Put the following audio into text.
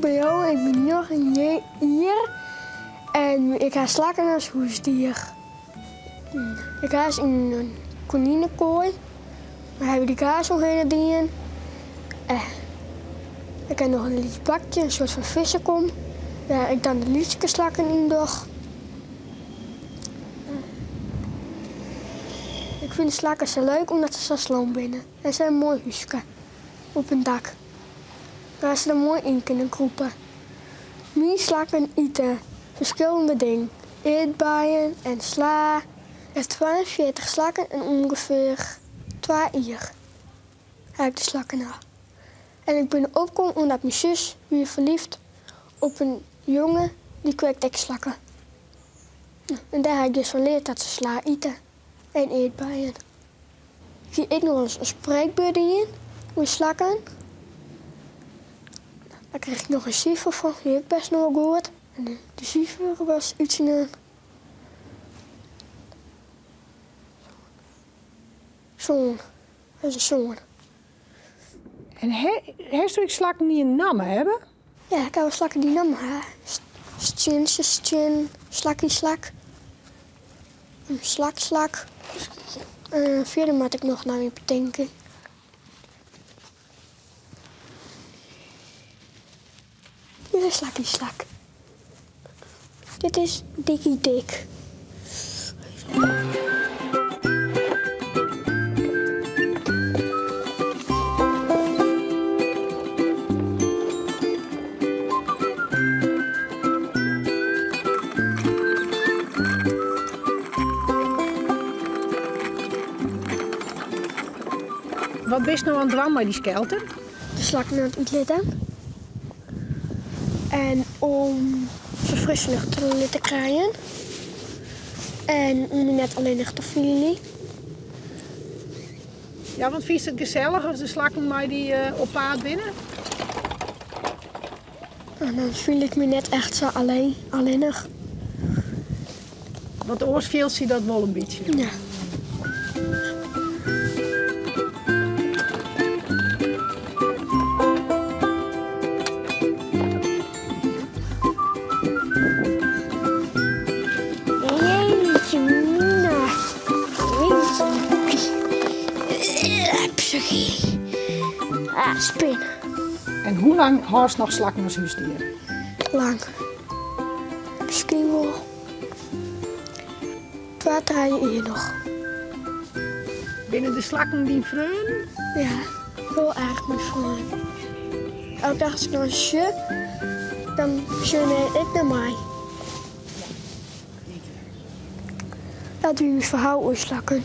Ik bin Johan, ik bin njoggen jier en ik ha slakken as hûsdier. Ik ha se yn in koninekoai. Dêr ha we de gaas omhinne dien. Ik ha noch in lyts bakje, in soart fan fissekom, wêr't ik dan de lytske slakken yn doch. Ik fyn de slakken sa leuk omdat se sa slom binne en se ha in moai húske op in dak wêr't se der moai yn kinne krûpe. Myn slakken ite ferskillende dingen, ierdbeien en sla. Ik ha 42 slakken en ûngefear twa jier ha ik de slakken al. En ik bin opkommen omdat myn sus wie ferlyfd op in jonge dy kweekt ek slakken. En dêr ha ik dus fan leard dat se sla ite en ierdbeien. Ik hie ek noch wolris in spreekbeurt dien oer slakken. Dêr krige ik noch in sifer fan, wie ek bêst noch wol goed. En de sifer was út in sân. Dat is in sân. En hast ek slakken dy't in namme hawwe? Ja, ik ha wol slakken dy't in namme hawwe. Stjintsje, stjin, slakkie, slak. Slak, slak. Fierder moat ik noch nei my betinke. Dit is slakkie, slak. Dit is Dikkie Dik. Wat bist no oan it dwaan mei dy skelter? De slakken oan it útlitten. En om se frisse lucht te litte krijen. En om my net allinnich te fielen. Ja, want fynst it gesellich as de slakken mei dy op paad binne? No, dan fiel ik my net echt sa allinnich. Want oars fielst dy dat wol in bytsje. Ja. Jeetje mina. Ah, spin. En hoe lang hâldst noch slakken as húsdier? Lang. Miskien wol twa, trije jier noch. Binne de slakken dyn freonen? Ja, hiel erch myn freonen. Elke dag as ik nei se sjoch, dan sjogge se ek nei my. Dat wie myn ferhaal oer slakken.